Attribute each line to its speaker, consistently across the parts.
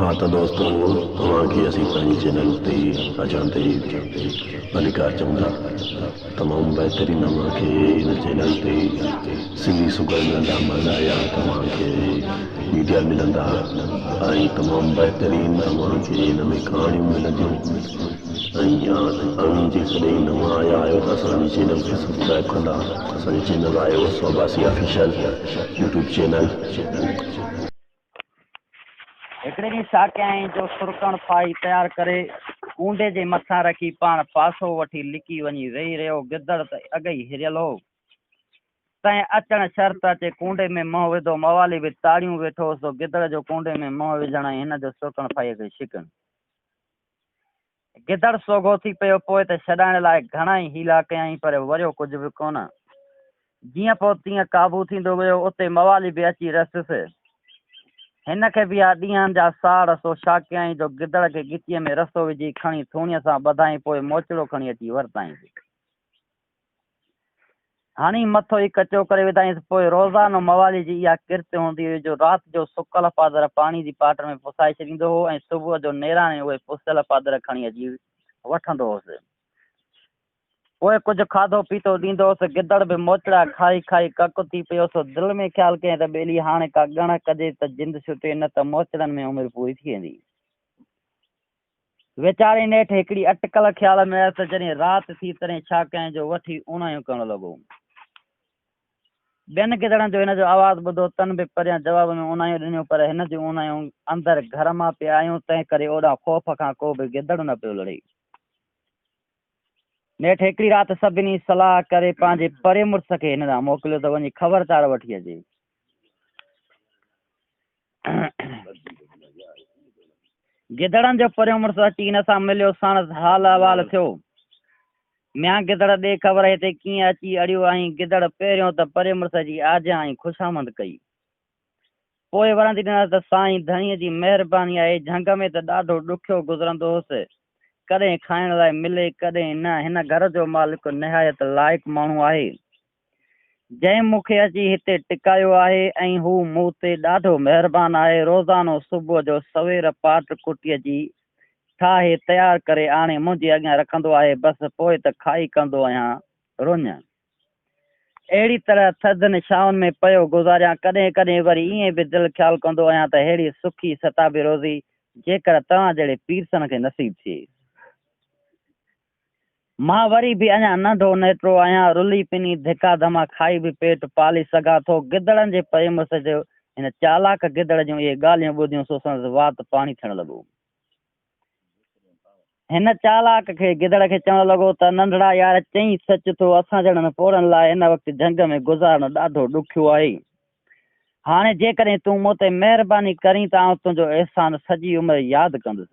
Speaker 1: ها ته دوستو اوهان کي اسين پنهنجي چينل تي اچڻ تي ڀليڪار چئون ٿا. تمام بهترين اوهان کي هن چينل تي سنڌي سگهڙ ملندا مزاحيه توهان کي ويڊيا ملندا ۽ تمام بهترين اوهان کي هن ۾ ڪهاڻيون ملنديون ۽ اوهين جيڪڏهن نوان آيا آهيو ته اسان جي چينل کي سبسڪرائب ڪندا اسان جو چينل آهي عرس عباسي آفيشل يوٽيوب چينل.
Speaker 2: هڪڙي ڏينهن ڇا ڪيائين جو سرڪڻ ڦاهي تيار ڪري ڪونڊي جي مٿان رکي پاڻ پاسو وٺي لڪي وڃي ويهي رهيو. گدڙ ته اڳ ئي هريل هو، تنهن اچڻ شرط اچي ڪونڊي ۾ منهن وڌو. موالي به تاڙيون ويٺو هو، سو گدڙ جو ڪونڊي ۾ منهن وجهڻ ۽ هن جو سرڪڻ ڦاهيء کي ڇڪڻ. گدڙ سوگهو ٿي پيو. پوء ته ڇڏائڻ لاء گهڻا ئي حيلا ڪيائين، پر وريو ڪجهه به ڪونه. جيئن پوء تيئن قابو ٿيندو ويو. اتي موالي به اچي رسيس. هن کي به ها ڏينهن جا ساڙ، سو ڇا ڪيائين جو گدڙ کي ڳچيء ۾ رسو وجهي کڻي ٿوڻيء سان ٻڌائين، پوء موچڙو کڻي اچي ورتائينس. هڻي مٿو ئي ڪچو ڪري وڌائينس. پوء روزانو موالي جي اها ڪرت هوندي هئي جو رات جو سڪل پادر پاڻي جي پاٽ ۾ پسائي ڇڏيندو هو ۽ صبح جو نيراڻي اهي پسيل پادر کڻي اچي وٺندو هوس. پوء ڪجهه کاڌو پيتو ڏيندو هوس. گدڙ به موچڙا کائي کائي ڪڪ ٿي پيو سو دل ۾ خيال ڪيائين ته ٻيلي هاڻي ڪا ڳڻ ڪجي ته جند ڇٽي نه ته موچڙن ۾ عمر پوري ٿي ويندي. ويچاري نيٺ هڪڙي اٽڪل خيال ۾ آيس ته جڏهن رات ٿي تڏهن ڇا ڪيائين جو وٺي اوڻايون ڪرڻ لڳو. ٻين گدڙن جو هن جو آواز ٻڌو تن به پريان جواب ۾ اونايون ڏنيون پر هن جون اونايون اندر گهر مان پئي آيون تنهن ڪري اوڏانهن خوف کان ڪو به گدڙ نه پيو لڙي. نيٺ هڪڙي رات سڀني صلاح ڪري پنهنجي پري مڙس کي هن ڏانهن موڪليو ته وڃي خبر چار وٺي اچي. گدڙن جو پريون مڙس اچي هن سان مليو، ساڻس حال احوال ٿيو. ميان گدڙ ڏي خبر هتي ڪيئن اچي اڙيو آهين؟ گدڙ پهريون ته پري مڙس جي آجيان ۽ خوشامند ڪئي. پوء ورندي ڏنس ته سائين ڌڻيء جي مهرباني آهي، جهنگ ۾ ته ڏاڍو ڏکيو گذرندو هوس. ڪڏهن کائڻ لاء ملي ڪڏهن نه. هن گهر جو مالڪ نهايت لائق ماڻهو آهي. جنهن مون کي اچي هتي ٽڪايو آهي ۽ هو مون تي ڏاڍو مهربان آهي. روزانو صبح جو سوير پاٽ ڪٽيء جي ٺاهي تيار ڪري آڻي منهنجي اڳيان رکندو آهي، بس پوء ته کائي ڪندو آهيان رڃ. اهڙي طرح ٿڌن ڇانون ۾ پيو گذاريان. ڪڏهن ڪڏهن وري ائين به دل خيال ڪندو آهيان ته ههڙي سکي ستابي روزي جيڪر توهان جهڙي پيرسن کي نصيب ٿئي. مان وري به اڃا ننڍو نيٽرو آهيان، رلي پني ڌڪا ڌما کائي به پيٽ پالي سگهان ٿو. گدڙن جي پريمس جو هن چالاڪ گدڙ جون اهي ڳالهيون ٻڌيون سو سندس وات پاڻي ٿيڻ لڳو. هن چالاڪ کي گدڙ کي چوڻ لڳو ته ننڍڙا يار چئين سچ ٿو، اسان جهڙن پوڙهن لاء هن وقت جهنگ ۾ گذارڻ ڏاڍو ڏکيو آهي. هاڻي جيڪڏهن تون مون تي مهرباني ڪرين ته آئون تنهنجو احسان سڄي عمر ياد ڪندس.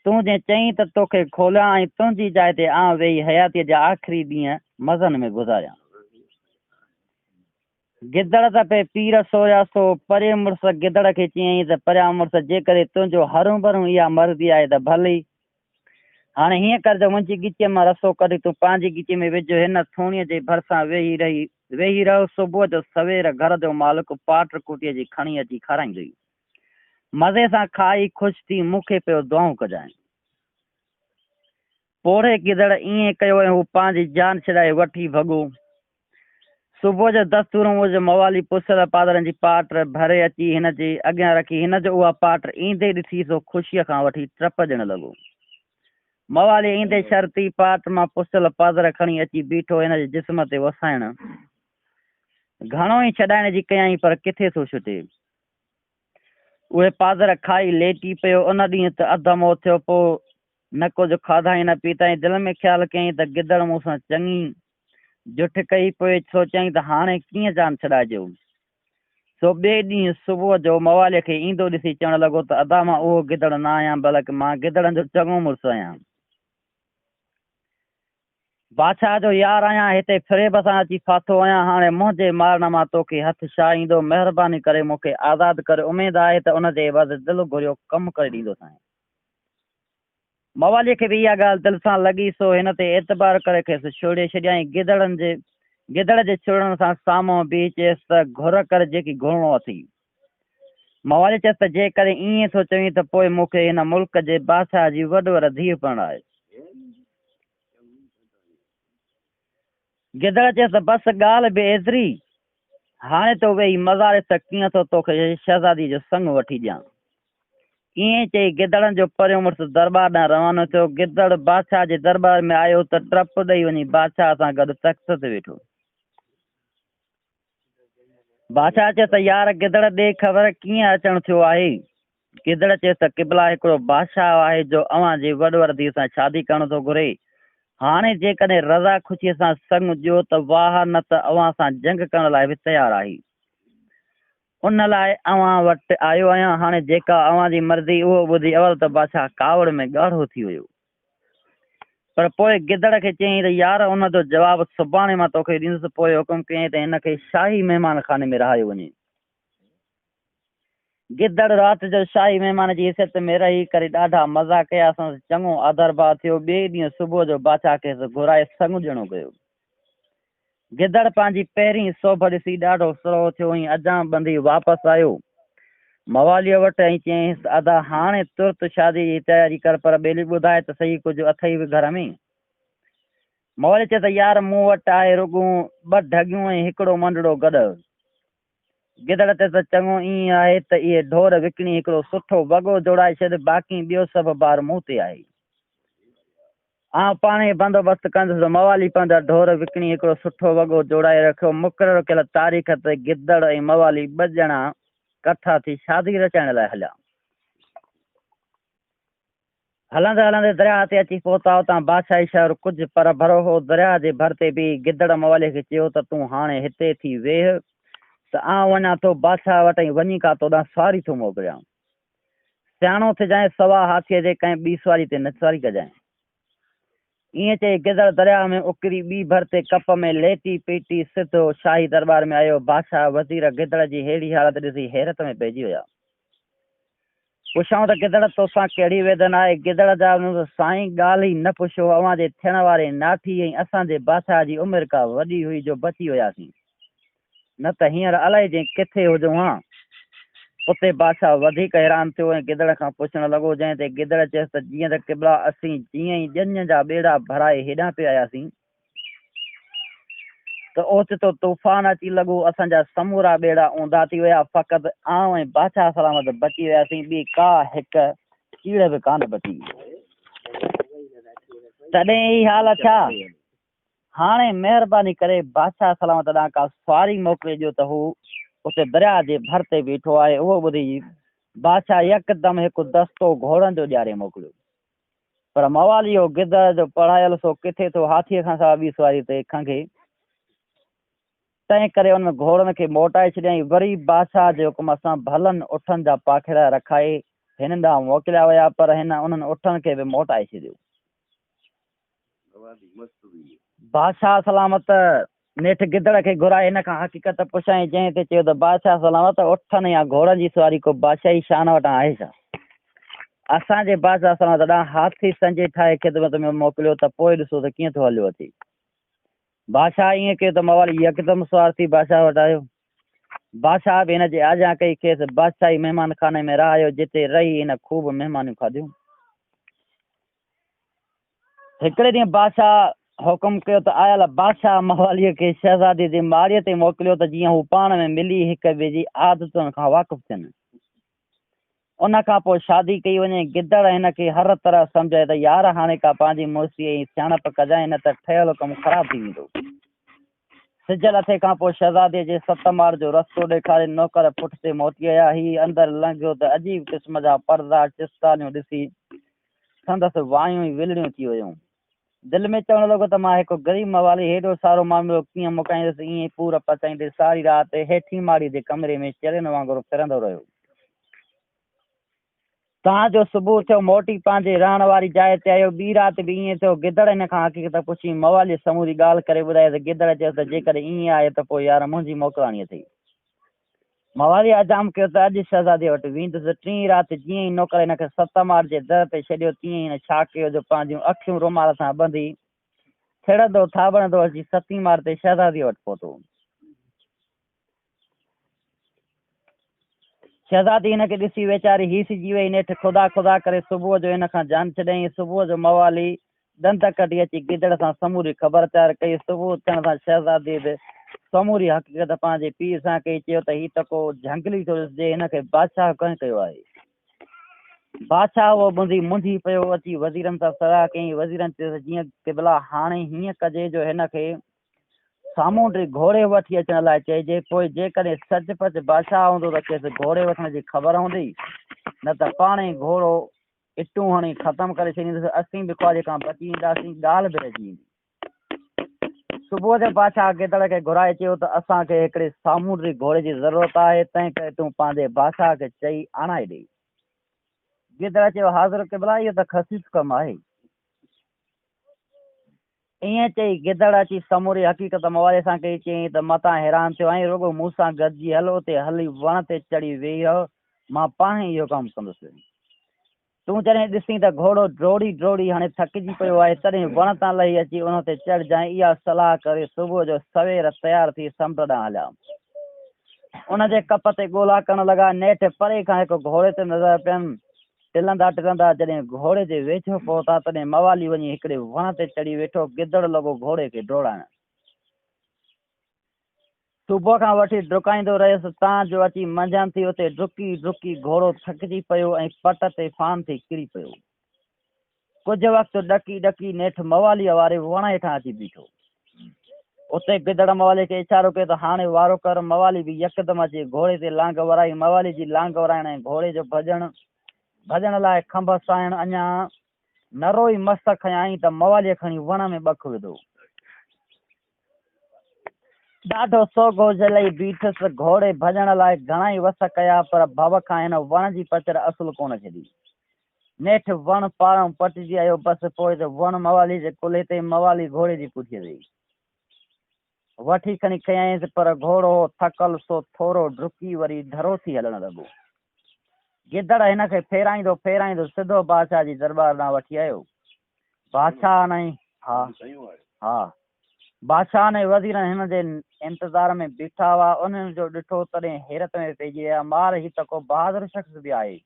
Speaker 2: تون جي چئين ته توکي کوليان ۽ تنهنجي جاء تي آئون ويهي حياتيء جا آخري ڏينهن مزن ۾ گذاريان. گدڙ ته پئي پير سوريا سو پري مڙس گدڙ کي چيائين ته پريان مڙس جيڪڏهن تنهنجو هرونڀرون اها مرضي آهي ته ڀلي. هاڻي هيئن ڪر جو منهنجي ڳچيء مان رسو ڪڍي تون پنهنجي ڳچيء ۾ وجهه. هن ٿوڻيء جي ڀرسان ويهي رهي ويهي رهه. صبح جو سوير گهر جو مالڪ پاٽ ڪٽيء جي کڻي اچي کارائيندئي. مزي سان کائي خوش ٿي مون کي پيو دعائون ڪجانء. پوڙهي گدڙ ائين ڪيو ۽ هو پنهنجي جان ڇڏائي وٺي ڀڳو. صبح جو دستور موجب موالي پسيل پادرن جي پاٽ ڀري اچي هن جي اڳيان رکي. هن جو اها پاٽ ايندي ڏٺي سو خوشيء کان وٺي ٽپ ڏيڻ لڳو. موالي ايندي شرط ئي پاٽ مان پسيل پادر کڻي اچي بيٺو هن جي جسم تي وسائڻ. گهڻو ئي ڇڏائڻ جي ڪيائين پر ڪٿي ٿو ڇٽي. اهي پادر کائي ليٽي پيو. ان ڏينهن ته اڌ مئو ٿيو. پوء نه ڪجهه کاڌائين نه پيتائين. دل ۾ خيال ڪيائين ته گدڙ مون سان چڱي جٺ ڪئي. پوء سوچيائين ته هاڻي ڪيئن جان ڇڏائجي. سو ٻئي ڏينهن صبح جو موالي کي ايندو ڏسي چوڻ لڳو ته ادا مان اهو گدڙ نه آهيان بلڪ مان گدڙن جو چڱو مڙس آهيان. بادشاهه جو يار آهيان، هتي فريب سان اچي ڦاٿو آهيان، هاڻي منهنجي مارڻ مان توکي هٿ ڇا ايندو، مهرباني ڪري مون کي آزاد ڪر، اميد آهي ته ان جي عيوض دل گهريو ڪم ڪري ڏيندوسانء. مواليء کي به اها ڳالهه دل سان لڳي، سو هن تي اعتبار ڪري کيس ڇوڙي ڇڏيائين. گدڙن جي گدڙ جي ڇوڙڻ سان سامهون بيهي چيس ته گهر ڪر جيڪي گهرڻو اٿئي. موالي چيس ته جيڪڏهن ائين ٿو چوين ته پوء مون کي هن ملڪ جي بادشاهه جي وڏ-ور ڌيء پرڻاء. گدڙ چيس ته بس ڳالهه به ايتري، هاڻي تون ويهي مزا ڏس ته ڪيئن ٿو توکي شهزاديء جو سڱ وٺي ڏيان. ائين چئي گدڙن جو پريون مڙس درٻار ڏانهن روانو ٿيو. گدڙ بادشاهه جي درٻار ۾ آيو ته ٽپ ڏئي وڃي بادشاهه سان گڏ تخت تي ويٺو. بادشاهه چيس ته يار گدڙ ڏي خبر ڪيئن اچڻ ٿيو آهي؟ گدڙ چيس ته قبلا هڪڙو بادشاهه آهي جو اوهان جي وڏ ڌيء سان شادي ڪرڻ ٿو گهري. هاڻي جيڪڏهن رضا خوشيء سان سڱ ڏيو ته واهه نه ته اوهان سان جنگ ڪرڻ لاء به تيار آهي. ان لاء اوهان وٽ آيو آهيان، هاڻي جيڪا اوهان جي مرضي. اهو ٻڌي اول ته بادشاهه ڪاوڙ ۾ ڳاڙهو ٿي ويو، پر پوء گدڙ کي چيائين ته يار ان جو جواب سڀاڻي مان توکي ڏيندس. پوء حڪم ڪيائين ته هن کي شاهي مهمان خاني ۾ رهايو وڃي. گدڙ رات جو شاهي مهمان جي حيثيت ۾ رهي ڪري ڏاڍا مزا ڪيا، سندس چڱو آڌرڀاء ٿيو. ٻئي ڏينهن صبح جو بادشاهه کيس گهرائي سڱ ڏيڻو ڪيو. گدڙ پنهنجي پهرين سوڀ ڏسي ڏاڍو سرهو ٿيو ۽ اجام ٻنڌي واپس آيو. مواليء وٽ ۽ چيائينس ته ادا هاڻي ترت شاديء جي تياري ڪر پر ٻيلي ٻڌاء ته سهي ڪجهه اٿئي به گهر ۾؟ موالي چيس ته يار مون وٽ آهي رڳو ٻه ڍڳيون ۽ هڪڙو منڊڙو گڏهه. گدڙ چيس ته چڱو ائين آهي ته اهي ڍور وڪڻي هڪڙو سٺو وڳو جوڙائي ڇڏ باقي ٻيو سڀ بار مون تي آهي. آئون پاڻهي بندوبست ڪندس. موالي پنهنجا ڍور وڪڻي هڪڙو سٺو وڳو جوڙائي رکيو. مقرر ڪيل تاريخ تي گدڙ ۽ موالي ٻه ڄڻا ڪٺا ٿي شادي رچائڻ لاء هليا. هلندي هلندي درياهه تي اچي پهتا. اتان بادشاهي شهر ڪجهه پرڀرو هو. درياهه جي ڀر تي بيهي گدڙ موالي کي چيو ته تون هاڻي هتي ٿي ويهه ته آئون وڃان ٿو بادشاهه وٽ ۽ وڃي ڪا توڏانهن سواري ٿو موڪليان. سياڻو ٿجانء، سوا هاٿيء جي ڪنهن ٻي سواري تي نه سواري ڪجانء. ائين چئي گدڙ درياهه ۾ اڪري ٻي ڀر تي ڪپ ۾ ليٽي پيٽي سڌو شاهي درٻار ۾ آيو. بادشاهه وزير گدڙ جي ههڙي حالت ڏسي حيرت ۾ پئجي ويا. پڇيائون ته گدڙ توسان ڪهڙي ويڌن آهي؟ گدڙ جواب ڏنو ته سائين ڳالهه ئي نه پڇو، اوهان جي ٿيڻ واري ناٺي ۽ اسان جي بادشاهه جي عمر ڪا وڏي هئي جو بچي وياسين. نه ته هينئر الائي جي ڪٿي هجون ها. اتي بادشاهه وڌيڪ حيران ٿيو ۽ گدڙ کان پڇڻ لڳو، جنهن تي گدڙ چيس ته جيئن ته قبلا اسين جيئن ئي ڄڃ جا ٻيڙا ڀرائي هيڏانهن پئي آياسين ته اوچتو طوفان اچي لڳو، اسان جا سمورا ٻيڙا اونڌا ٿي ويا، فقط آئون ۽ بادشاهه سلامت بچي وياسين، ٻي ڪا هڪ چيڙهه به ڪانه بچي. تڏهن هي حال ٿيا. هاڻي مهرباني ڪري بادشاهه سلامت ڏانهن ڪا سواري موڪلي ڏيو ته هو اتي درياهه جي ڀر تي بيٺو آهي. اهو ٻڌي بادشاهه يڪدم هڪ دستو گهوڙن جو ڏياري موڪليو. پر موالي اهو گدڙ جو پڙهايل سو ڪٿي ٿو هاٿيء کان سواء ٻي سواري تي کنگهي. تنهن ڪري انهن گهوڙن کي موٽائي ڇڏيائين. وري بادشاهه جي حڪم سان ڀلن اٺن جا پاکڙا رکائي هن ڏانهن موڪليا ويا، پر هن انهن اٺن کي به موٽائي ڇڏيو. بادشاهه سلامت نيٺ گدڙ کي گهرائي هن کان حقيقت پڇيائين، جنهن تي چيو ته بادشاهه سلامت اٺن يا گهوڙن جي سواري ڪو بادشاهي شان وٽان آهي ڇا؟ اسان جي بادشاهه سلامت ڏانهن هاٿي سنجي ٺاهي خدمت ۾ موڪليو ته پوء ڏسو ته ڪيئن ٿو هليو اچي. بادشاهه ائين ڪيو ته موالي يڪدم سوار ٿي بادشاهه وٽ آيو. بادشاهه به هن جي آجيان ڪئي، کيس بادشاهي مهمان خاني ۾ رهايو، جتي رهي هن خوب مهمانيون کاڌيون. هڪڙي ڏينهن بادشاهه حڪم ڪيو ته آيل بادشاهه مواليء کي شهزادي جي ماڙيء تي موڪليو ته جيئن هو پاڻ ۾ ملي هڪ ٻئي جي عادتن کان واقف ٿين. ان کان پوء شادي ڪئي وڃي. گدڙ هن کي هر طرح سمجهايو ته يار هاڻي ڪا پنهنجي مڙسي ۽ سياڻپ ڪجانء نه ته ٺهيل ڪم خراب ٿي ويندو. سج لٿي کان پوء شهزاديء جي ست ماڙ جو رستو ڏيکاري نوڪر پٺتي موٽي آيا. هي اندر لنگهيو ته عجيب قسم جا پردا چستانيون ڏسي سندس وايون ئي ولڙيون ٿي ويون. دل ۾ چوڻ لڳو ته مان هڪ غريب موالي هيڏو سارو معاملو ڪيئن مڪائيندس. ائين ئي پور پچائيندي ساري رات هيٺين ماڙيء جي ڪمري ۾ چرين وانگر ڦرندو رهيو. تان جو صبح ٿيو، موٽي پنهنجي رهڻ واري جاء تي آيو. ٻي رات به ائين ٿيو. گدڙ هن کان حقيقت پڇي. مواليء سموري ڳالهه ڪري ٻڌائي ته گدڙ چيس ته جيڪڏهن ائين آهي ته پوء يار منهنجي موڪلاڻي اٿئي. مواليء اجام ڪيو ته اڄ شهزاديء وٽ ويندس. ٽين رات جيئن ئي نوڪر هن کي ست ماڙ جي در تي ڇڏيو، تيئن ئي هن ڇا ڪيو جو پنهنجون اکيون رومال سان ٻنڌي، ٿڙندو ٿاٻڙندو اچي ستين ماڙ تي شهزاديء وٽ پهتو. شهزادي هن کي ڏسي ويچاري هيسجي ويئي. نيٺ خدا خدا ڪري صبح جو هن کان جان ڇڏيائين. صبح جو موالي ڏند ڪڍي اچي گدڙ سان سموري خبر چار ڪئي. صبح ٿيڻ سان شهزادي به سموري حقيقت پنهنجي پيء سان ڪئي. چيو ته هي ته ڪو جهنگلي ٿو ڏسجي، هن کي بادشاهه ڪنهن ڪيو آهي؟ بادشاهه اهو ٻڌي منجهي پيو. اچي وزيرن سان صلاح ڪيائين. وزيرن چيس جيئن قبلا هاڻي هيئن ڪجي جو هن کي سامونڊي گهوڙي وٺي اچڻ لاء چئجي، پوء جيڪڏهن سچ پچ بادشاهه هوندو ته کيس گهوڙي وٺڻ جي خبر هوندي، نه ته پاڻهي گهوڙو اٽون هڻي ختم ڪري ڇڏيندس، اسين به خواريء کان بچي وينداسين، ڳالهه به رهجي ويندي. صبح جو بادشاهه گدڙ کي گهرائي چيو ته اسان کي هڪڙي سامونڊي گهوڙي جي ضرورت آهي، تنهنڪري تون پنهنجي بادشاهه کي چئي آڻائي ڏي. گدڙ چيو، حاضر قبلا، اهو ته خسيس ڪم آهي. ائين چئي گدڙ اچي سموري حقيقت موالي سان ڪئي. چيائين ته متان حيران ٿيو آهين، رڳو مون سان گڏجي هل، اتي هلي وڻ تي چڙهي ويهي رهه، مان پاڻهي اهو ڪم ڪندس. تون جڏهن ڏسين ته گهوڙو ڊوڙي ڊوڙي هاڻي ٿڪجي پيو آهي، تڏهن وڻ تان لهي اچي ان تي چڙهجانء. اها صلاح ڪري صبح جو سوير تيار ٿي سمنڊ ڏانهن هليا. ان جي ڪپ تي ڳولا ڪرڻ لڳا. نيٺ پري کان هڪ گهوڙي تي نظر پين. ٽلندا ٽلندا جڏهن گهوڙي جي ويجهو پهتا، تڏهن موالي وڃي هڪڙي وڻ تي چڙهي ويٺو. گدڙ لڳو گهوڙي کي ڊوڙائڻ. صبح کان وٺي ڊڪائيندو رهيس، تان جو اچي منجهند ٿي. اتي ڊڪي ڊڪي گهوڙو ٿڪجي پيو ۽ پٽ تي ڦان ٿي ڪري پيو. ڪجهه وقت ڏڪي ڏڪي نيٺ مواليء واري وڻ هيٺان اچي بيٺو. اتي گدڙ موالي کي اشارو ڪيو ته هاڻي وارو ڪر. موالي به يڪدم اچي گهوڙي تي لانگ ورائي. موالي جي لانگ ورائڻ ۽ گهوڙي جو ڀڄڻ ڀڄڻ لاء کنڀ سائڻ اڃا نرو ئي مس کنيائين ته مواليء کڻي وڻ ۾ ٻک وڌو. ڏاڍو سوگهو جهلئي بيٺس. گهوڙي ڀڄڻ لاء گهڻائي وس ڪيا پر ڀؤ کان هن وڻ جي پچر اصل ڪونه ڇڏي. نيٺ وڻ پارئون پٽجي آيو. بس پوء ته وڻ موالي جي ڪلهي تي، موالي گهوڙي جي پٺيء تي. وٺي کڻي کنيائينس، پر گهوڙو هو ٿڪل، سو ٿورو ڊڪي وري ڍرو ٿي هلڻ لڳو. گدڙ هن کي ڦيرائيندو ڦيرائيندو سڌو بادشاهه جي درٻار ڏانهن وٺي آيو. بادشاهه ۽ ها ها بادشاهن ۽ وزيرن هن جي انتظار ۾ بيٺا هئا. انهن جو ڏٺو، تڏهن حيرت ۾ پئجي ويا. مار، هي ته ڪو بهادر شخص به آهي.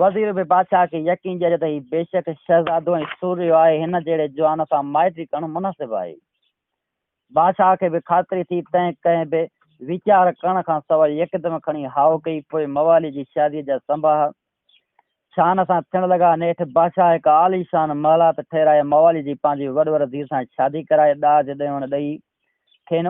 Speaker 2: وزير به بادشاهه کي يقين ڏياريو ته هي بيشڪ شهزادو ۽ سورهيو آهي، هن جهڙي جوان سان مائٽي ڪرڻ مناسب آهي. بادشاهه کي به خاطري ٿي، تنهن ڪنهن به ويچار ڪرڻ کان سواء يڪدم کڻي هائو ڪئي. پوء موالي جي شاديء جا سنباهه شان سان ٿيڻ لڳا. نيٺ بادشاهه هڪ عاليشان محلات ٺهرائي موالي جي پنهنجي وڏ ور ڌيء سان شادي ڪرائي ڏاج ڏيوڻ ڏئي کين.